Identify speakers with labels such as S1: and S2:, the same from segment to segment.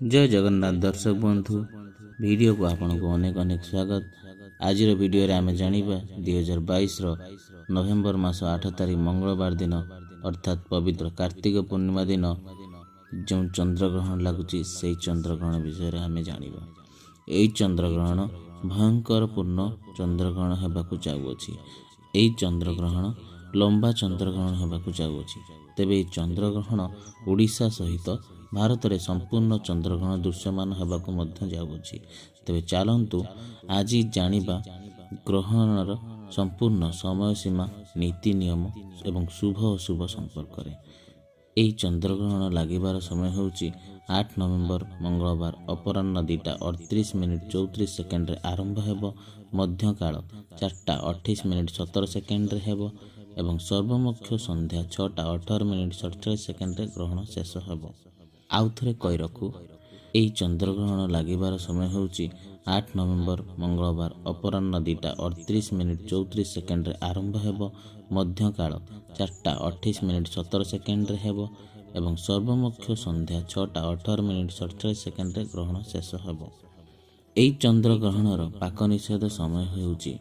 S1: ଜୟ ଜଗନ୍ନାଥ ଦର୍ଶକ ବନ୍ଧୁ, ଭିଡ଼ିଓକୁ ଆପଣଙ୍କୁ ଅନେକ ଅନେକ ସ୍ୱାଗତ। ଆଜିର ଭିଡ଼ିଓରେ ଆମେ ଜାଣିବା 2022ର ନଭେମ୍ବର ମାସ 8 ତାରିଖ ମଙ୍ଗଳବାର ଦିନ, ଅର୍ଥାତ୍ ପବିତ୍ର କାର୍ତ୍ତିକ ପୂର୍ଣ୍ଣିମା ଦିନ ଯେଉଁ ଚନ୍ଦ୍ରଗ୍ରହଣ ଲାଗୁଛି, ସେଇ ଚନ୍ଦ୍ରଗ୍ରହଣ ବିଷୟରେ ଆମେ ଜାଣିବା। ଏହି ଚନ୍ଦ୍ରଗ୍ରହଣ ଭୟଙ୍କର ପୂର୍ଣ୍ଣ ଚନ୍ଦ୍ରଗ୍ରହଣ ହେବାକୁ ଯାଉଅଛି। ଏହି ଚନ୍ଦ୍ରଗ୍ରହଣ ଲମ୍ବା ଚନ୍ଦ୍ରଗ୍ରହଣ ହେବାକୁ ଯାଉଅଛି। ତେବେ ଏହି ଚନ୍ଦ୍ରଗ୍ରହଣ ଓଡ଼ିଶା ସହିତ ଭାରତରେ ସମ୍ପୂର୍ଣ୍ଣ ଚନ୍ଦ୍ରଗ୍ରହଣ ଦୃଶ୍ୟମାନ ହେବାକୁ ମଧ୍ୟ ଯାଉଅଛି। ତେବେ ଚାଲନ୍ତୁ ଆଜି ଜାଣିବା ଗ୍ରହଣର ସମ୍ପୂର୍ଣ୍ଣ ସମୟ ସୀମା, ନୀତି ନିୟମ ଏବଂ ଶୁଭ ଅଶୁଭ ସମ୍ପର୍କରେ। ଏହି ଚନ୍ଦ୍ରଗ୍ରହଣ ଲାଗିବାର ସମୟ ହେଉଛି 8 ନଭେମ୍ବର ମଙ୍ଗଳବାର ଅପରାହ୍ନ 2ଟା 38 ମିନିଟ୍ 34 ସେକେଣ୍ଡରେ ଆରମ୍ଭ ହେବ, ମଧ୍ୟକାଳ 4ଟା 28 ମିନିଟ୍ 17 ସେକେଣ୍ଡରେ ହେବ ଏବଂ ସର୍ବମୋକ୍ଷ ସନ୍ଧ୍ୟା 6ଟା 18 ମିନିଟ୍ 47 ସେକେଣ୍ଡରେ ଗ୍ରହଣ ଶେଷ ହେବ। ଆଉ ଥରେ କହି ରଖୁ, ଏହି ଚନ୍ଦ୍ରଗ୍ରହଣ ଲାଗିବାର ସମୟ ହେଉଛି 8 ନଭେମ୍ବର ମଙ୍ଗଳବାର ଅପରାହ୍ନ 2ଟା 38 ମିନିଟ୍ 34 ସେକେଣ୍ଡରେ ଆରମ୍ଭ ହେବ, ମଧ୍ୟକାଳ 4ଟା 28 ମିନିଟ୍ 17 ସେକେଣ୍ଡରେ ହେବ ଏବଂ ସର୍ବମୋକ୍ଷ ସନ୍ଧ୍ୟା 6ଟା 18 ମିନିଟ୍ 47 ସେକେଣ୍ଡରେ ଗ୍ରହଣ ଶେଷ ହେବ। ଏହି ଚନ୍ଦ୍ରଗ୍ରହଣର ପାକ ନିଷେଧ ସମୟ ହେଉଛି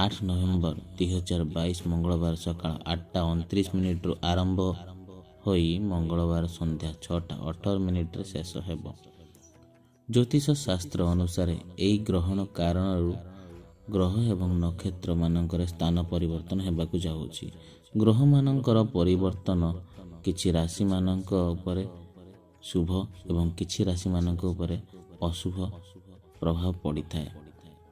S1: 8 ନଭେମ୍ବର 2022 ମଙ୍ଗଳବାର ସକାଳ 8ଟା 29 ମିନିଟ୍ରୁ ଆରମ୍ଭ ହୋଇ ମଙ୍ଗଳବାର ସନ୍ଧ୍ୟା 6ଟା 18 ମିନିଟ୍ରେ ଶେଷ ହେବ। ଜ୍ୟୋତିଷ ଶାସ୍ତ୍ର ଅନୁସାରେ ଏହି ଗ୍ରହଣ କାରଣରୁ ଗ୍ରହ ଏବଂ ନକ୍ଷତ୍ରମାନଙ୍କରେ ସ୍ଥାନ ପରିବର୍ତ୍ତନ ହେବାକୁ ଯାଉଛି। ଗ୍ରହମାନଙ୍କର ପରିବର୍ତ୍ତନ କିଛି ରାଶିମାନଙ୍କ ଉପରେ ଶୁଭ ଏବଂ କିଛି ରାଶିମାନଙ୍କ ଉପରେ ଅଶୁଭ ପ୍ରଭାବ ପଡ଼ିଥାଏ।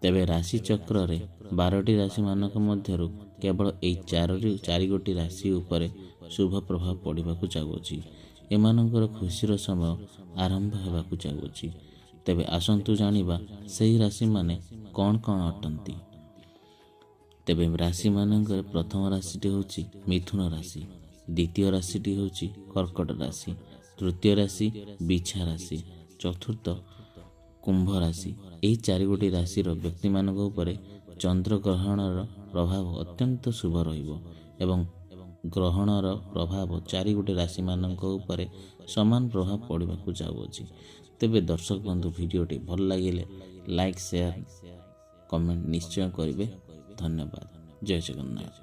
S1: ତେବେ ରାଶି ଚକ୍ରରେ 12ଟି ରାଶିମାନଙ୍କ ମଧ୍ୟରୁ କେବଳ ଏହି ଚାରିଗୋଟି ରାଶି ଉପରେ ଶୁଭ ପ୍ରଭାବ ପଡ଼ିବାକୁ ଯାଉଅଛି। ଏମାନଙ୍କର ଖୁସିର ସମୟ ଆରମ୍ଭ ହେବାକୁ ଯାଉଅଛି। ତେବେ ଆସନ୍ତୁ ଜାଣିବା ସେହି ରାଶିମାନେ କ'ଣ କ'ଣ ଅଟନ୍ତି। ତେବେ ରାଶିମାନଙ୍କରେ ପ୍ରଥମ ରାଶିଟି ହେଉଛି ମିଥୁନ ରାଶି, ଦ୍ୱିତୀୟ ରାଶିଟି ହେଉଛି କର୍କଟ ରାଶି, ତୃତୀୟ ରାଶି ବିଛା ରାଶି, ଚତୁର୍ଥ କୁମ୍ଭ ରାଶି। ଏହି ଚାରିଗୋଟି ରାଶିର ବ୍ୟକ୍ତିମାନଙ୍କ ଉପରେ ଚନ୍ଦ୍ରଗ୍ରହଣର ପ୍ରଭାବ ଅତ୍ୟନ୍ତ ଶୁଭ ରହିବ ଏବଂ ଗ୍ରହଣର ପ୍ରଭାବ ଚାରିଗୋଟି ରାଶିମାନଙ୍କ ଉପରେ ସମାନ ପ୍ରଭାବ ପଡ଼ିବାକୁ ଯାଉଅଛି। ତେବେ ଦର୍ଶକ ବନ୍ଧୁ, ଭିଡ଼ିଓଟି ଭଲ ଲାଗିଲେ ଲାଇକ୍, ସେୟାର, କମେଣ୍ଟ ନିଶ୍ଚୟ କରିବେ। ଧନ୍ୟବାଦ। ଜୟ ଜଗନ୍ନାଥ।